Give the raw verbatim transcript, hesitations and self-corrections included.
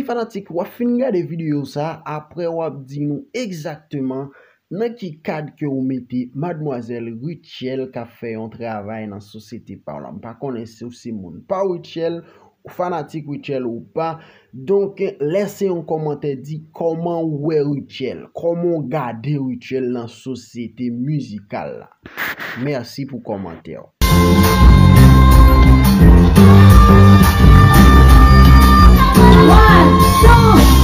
Fanatik, w ap fin gade videyo sa, apre w ap di nou egzakteman nan ki kad ke w mete madmwazèl Rutshelle k ap fè yon travay nan sosyete pa w la. M pa konnen si w se moun pa Rutshelle, ou fanatik Rutshelle ou pa. Donk, lèse yon kòmantè, di kòman w wè Rutshelle, kòman w gade Rutshelle nan sosyete mizikal la. Mèsi pou kòmantè w. One, two,